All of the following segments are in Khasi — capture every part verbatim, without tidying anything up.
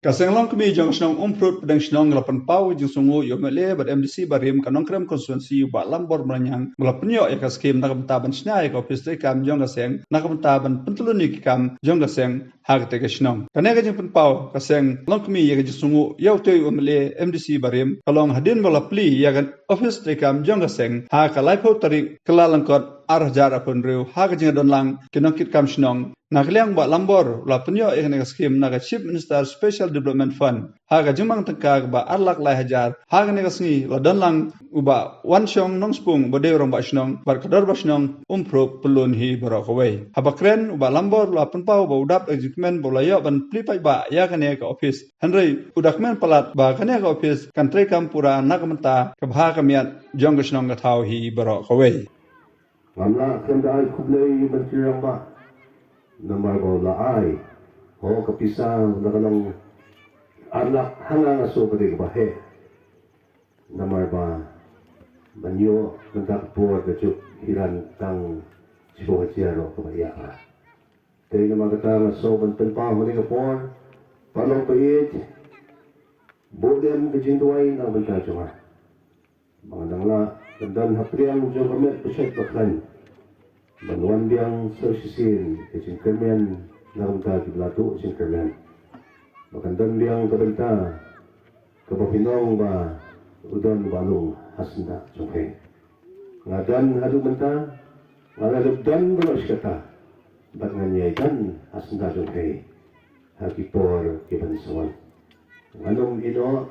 Ka seng longkmie jong ka shnong Umprut Pdeng Shnong ka la pynpaw ka jingsngewnguh ïa u M L A bad M D C barim ka Nongkrem constituency u Bah Lambor Mranyang ba la pynïoh ïa ka skhim na ka bynta ban shna ïa ka ophis treikam jong ka seng na ka bynta ban pyntlun ïa ki kam jong ka seng ha katei ka shnong. Kane ka jingpynpaw ka seng longkmie ïa ka jingsngewnguh ïa utei u M L A M D C barim ka long hadien ba la plie ïa ka ophis treikam jong ka seng ha ka laiphew tarik Kyllalyngkot ar hajar arphew hynriew ha ka jingdonlang ki nongkitkam shnong. Na ka liang u Bah Lambor u la pynïoh ïa kane ka skhim na ka Chief Minister Special Development Fund ha ka jingmang tyngka kaba ar lak lai hajar. Ha kane ka sngi la donlang u Bah Wanshong Nongspung ba dei u rangbah shnong bad ka dorbar shnong Umprut pyllun hi baroh kawei. Haba kren u Bah Lambor u la pynpaw ba u dap da ka jingkmen ba u la ïoh ban plie paidbah ïa kane ka ophis. Hynrei u da kmen palat ba kane ka ophis kan treikam pura na ka bynta ka bha ka miat jong ka shnong ka thaw hi baroh kawei. Ngam lah khlem da ai khublei ïa u Myntri Rangbah namar ba u la ai, ho, ka pisa la ka long ar lak, ha nga nga sngew ba dei kaba heh. Namar ba ban ïoh mynta ka por ka juk hiran tang shiphew hajar ruh kaba ïa ka. Te namar kata nga sngew ban pynpaw ha kane ka por, paralok ba ïeit, buh lem ka jingduwai na ka bynta jong nga. Ba ngan dang lah ban don hapdeng jong ka met ba shait ba khlaiñ ban wan biang sa shisien ka jingkyrmen na ka bynta kiba la duh jingkyrmen. Ba kan don biang ka bynta kaba phin ong ba u don ba lung ha syndah jong phi. Nga don haduh mynta, nga la dep don baroh shi katta, bad ngan ïai don ha syndah jong phi ha ki por kiban sa wan. Ngan ym ïehnoh,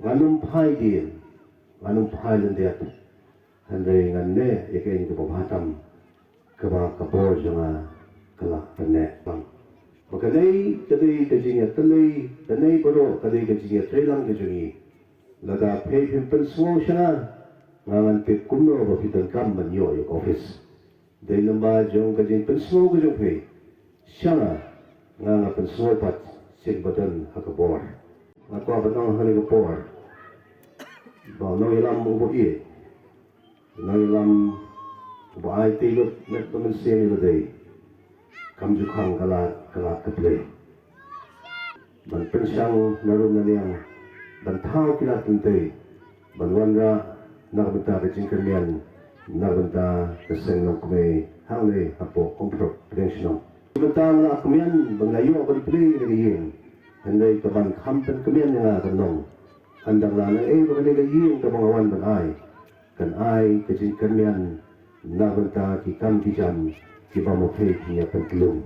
ngan ym phai dien, ngan ym phai lyndet. Hynrei ngan neh ïa kaei kaba bha tam kaba ka bor jong nga ka la pynneh. Ba ka dei, ka dei ka jingïatylli, ka dei baroh ka dei ka jingïatreilang ka jong ngi. Lada phi phim pynsngew sha nga, nga ngan tip kumno ba phi donkam ban ïoh ïa ka office. Dei lyngba jong ka jingpynsngew ka jong phi sha nga, nga nga pynsngew pat sha kiba don ha ka bor. Nga kwah ban ong ha kane ka por ba u nongïalam uba ïeit, u nongïalam uba aiti lut met bad mynsiem ïa lade, kam ju khang ka lad, ka lad ka Blei. Ban pynshang na rum na liang, ban thaw ki lad kynthei, ban wanrah na ka bynta ka jingkyrmen na ka bynta ka seng longkmie hangne hapoh Umprut Pdeng Shnong. Mynta nga la kmen ba nga ïoh ban plie ïa ka ïing, hynrei ka ban kham pynkmen ïa nga ka long, ynda nga la nang ei ba kane ka ïing kaba nga wan ban ai kan ai ka jingkyrmen na ka bynta ki kam ki jam kiba ma phi ki ïa pyntlung.